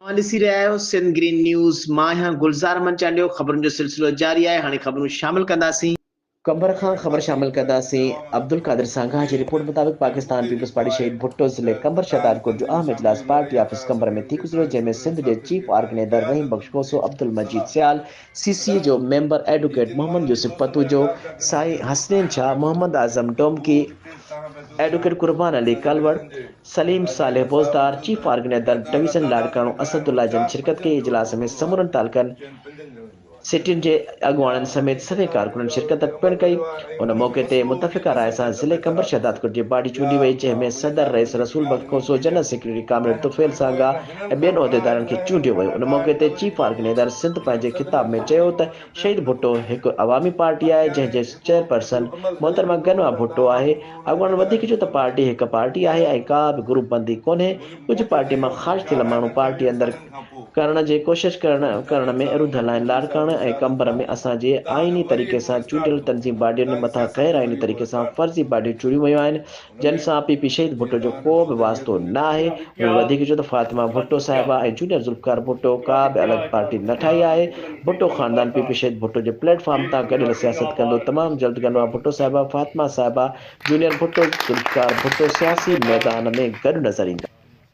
اوهان ڏسي رهيا آهيو سنڌ گرين نيوز، مان آهيان گلزار احمد چانڊيو، خبرن جو سلسلو جاري آهي، هاڻي خبرون شامل ڪنداسين. قمبر کان خبر شامل ڪنداسين، عبدالقادر سانگاهه جي رپورٽ مطابق پاڪستان پيپلز پارٽي شهيد ڀٽو ضلعي قمبر شهدادڪوٽ جو اهم اجلاس پارٽي آفيس قمبر ۾ ٿي گذريو جنهن ۾ سنڌ جي chief organiser Rahim Bakhsh Khoso, Abdul Majeed Sial, C C جو ميمبر ايڊوڪيٽ محمد يوسف پتوجو، سائين Hasnain Shah, Muhammad Azam Domki, advocate Qurban Ali Kalwar, Saleem Saleh Bozdar, chief organiser division Larkana Asadullah جن شرڪت ڪئي، اجلاس ۾ سمورن تعلقن، سٽين جي اڳواڻن سميت سوين ڪارڪنن شرڪت پڻ ڪئي، ان موقعي تي متفقه راء سان ضلعي قمبر شهدادڪوٽ جي باڊي چونڊي وئي، جنهن ۾ صدر رئيس Rasool Bakhsh Khoso, general secretary comrade Tufail Sangah ۽ ٻين عهديدارن کي چونڊيو ويو، ان موقعي تي چيف آرگنائيزر سنڌ پنهنجي خطاب ۾ چيو ته شهيد ڀٽو هڪ عوامي پارٽي آهي جنهن جي چيئرپرسن محترمه غنويٰ ڀٽو آهي. اڳواڻن وڌيڪ چيو ته پارٽي هڪ پارٽي آهي ۽ ڪا به گروپ بندي ڪونهي، ڪجهه پارٽي مان خارج ٿيل ماڻهو پارٽي اندر ڪرڻ جي ڪوشش ڪرڻ ڪرڻ ۾ رڌل آهن، لاڙڪاڻه ۽ قمبر ۾ اسان جي آئيني طريقي سان چونڊيل تنظيم باڊين مٿان غير آئيني طريقي سان فرضي باڊيون چوڙيون ويون آهن، جن سان پي پي شهيد ڀٽو جو ڪو به واسطو نه آهي. هن وڌيڪ چيو ته فاطمه ڀٽو صاحبه ۽ جونيئر ذوالفقار ڀٽو ڪا به الڳ پارٽي نه ٺاهي آهي، ڀٽو خاندان پي پي شهيد ڀٽو جي پليٽ فارم تان گڏيل سياست ڪندو، تمام جلد غنويٰ ڀٽو صاحبه، فاطمه صاحبه، جونيئر ڀٽو، ذوالفقار ڀٽو سياسي ميدان ۾ گڏ نظر ايندا.